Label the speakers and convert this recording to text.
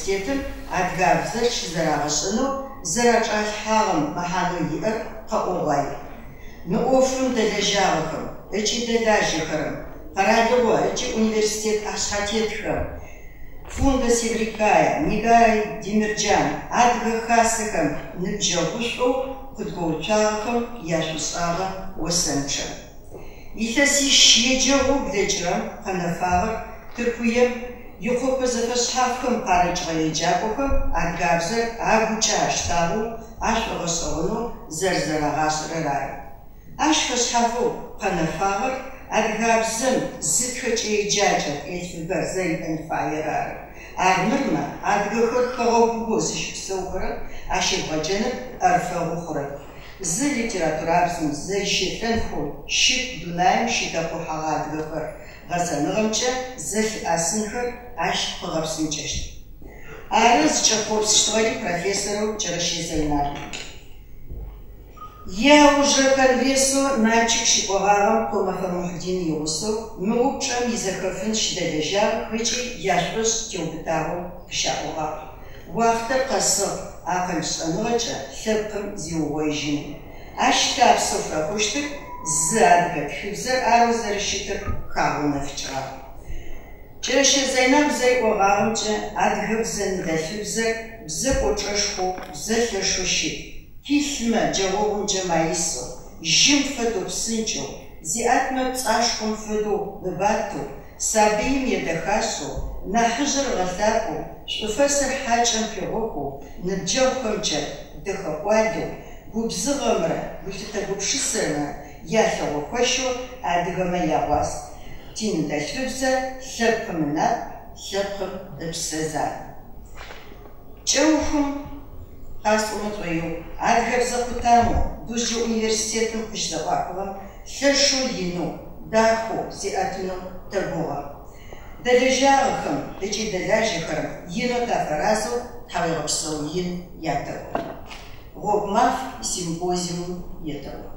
Speaker 1: университетым адыгабзэр щызэрагъэшӏэнэу зэрачӏалъхьагъэм мэхьанэу иӏэр къэӏогъуай. Мы ӏофым дэлэжьагъэхэм ыкӏи дэлажьэхэрэм, къэралыгъо ыкӏи университет ӏэшъхьэтетхэм, Фунда Севрикая, Нигара Демирджан, Адыгэ хасэхэм ныбджэгъушӏоу къыдгоуцуагъэхэм яшӏушӏагъэ осэнчъэ. Илъэсищ еджэгъоу блэкӏырэм къэнэфагъэр Тыркуем икъопэ зэфэшъхьафхэм къарыкӏыгъэ еджакӏохэм адыгабзэр агукӏэ аштагъэу, ашӏогъэшӏэгъонэу зэрэзэрагъашӏэрэр ары. Ащ фэшъхьафэу къэнэфагъэр адыгабзэм зы тхэкӏэ-еджакӏэр, элфыбэр, зэриӏэн фаер ары. Армырмэ, адыгэхэр хэгъэгубэу зыщыпсэухэрэм ащебгъэджэныр ӏэрыфэгъу хъурэп. Зы литературабзэм зэрищэлӏэнхэу щыт дунаим щитэкъухьэгъэ адыгэхэр гъэсэныгъэмкӏэ зэлъыӏэсынхэр ащ къыгъэпсынкӏэщт. Ары зыкӏэхъопсыщтыгъэри профессорэу Кӏэрэщэ Зэйнаб. Иаужырэ конгрессэу Налчык щыкӏогъагъэм Къумэфэ Мухьдин игъусэу мы упчӏэм изэхэфын щыдэлэжьагъэх ыкӏи яшӏошӏ теубытагъэу къыщаӏогъагъ. Уахътэр къэсыгъ акъыл-шӏэныгъэкӏэ лъэпкъым зиугъоижьыным. Ащ лъапсэу фэхъущтыр зы адыгэ тхыбзэр арэу зэрэщытыр хагъэунэфыкӏыгъагъ. Кӏэрэщэ Зайнаб зэриӏогъагъэмкӏэ, адыгэбзэ-ныдэлъфыбзэр бзэ кӏочӏэшхоу, бзэ лъэшэу щыт. Тилъмэ, джэгъогъумкӏэ маисэу, жьым фэдэу псынкӏэу, зиӏэтмэ пцӏашхъом фэдэу быбатэу, сабыим едэхашӏэу, нахьыжъыр ыгъэлъапӏэу, шӏуфэсыр хьакӏэм пигъохэу, ныбджэгъухэмкӏэ дэхэкъуалэу, губзыгъэмрэ гулъытэ-гупшысэмрэ ялъэгъохэщэу адыгэмэ ягъуаз. Тиныдэлъфыбзэ лъэпкъым ынап, лъэпкъым ыпсэ зан. Кӏэухым къасӏомэ сшӏоигъу, адыгэбзэ къутамэу Дузджэ университетым къыщызэӏуахыгъэм лъэшэу инэу, дахэу зиӏэтынэу тэгугъэ. Дэлэжьагъэхэм ыкӏи дэлажьэхэрэм инэу тафэразэу тхьауегъэпсэу ин ятэӏо. Гъогу маф симпозиумым етэӏо.